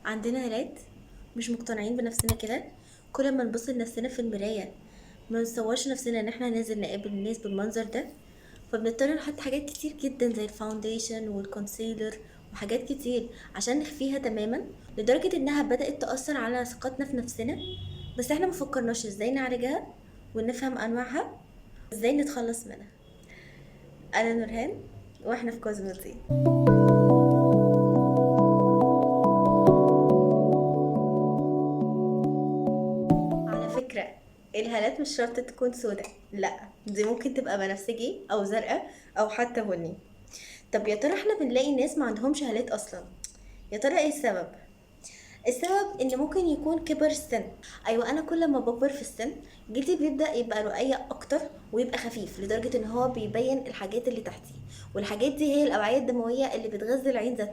عندنا هالات، مش مقتنعين بنفسنا كده. كل ما نبص لنفسنا في المراية ما نصورش نفسنا ان احنا ننزل نقابل الناس بالمنظر ده، فبنضطر نحط حاجات كتير جدا زي ال foundation وال concealer وحاجات كتير عشان نخفيها تماما، لدرجة انها بدأت تأثر على ثقتنا في نفسنا. بس احنا مفكرناش ازاي نعالجها ونفهم انواعها ازاي نتخلص منها. انا نورهان واحنا في كوزموتي. على فكرة الهالات مش شرط تكون سودة، لا دي ممكن تبقى بنفسجي او زرقاء او حتى بني. طب يا ترى احنا بنلاقي ناس ما عندهمش هالات اصلا، يا ترى ايه السبب؟ السبب ان ممكن يكون كبر السن. ايوه انا كل ما بكبر في السن جلدي بيبدا يبقى رقيق اكتر ويبقى خفيف، لدرجة ان هو بيبين الحاجات اللي تحتيه، والحاجات دي هي الاوعية الدموية اللي بتغذي العين ذات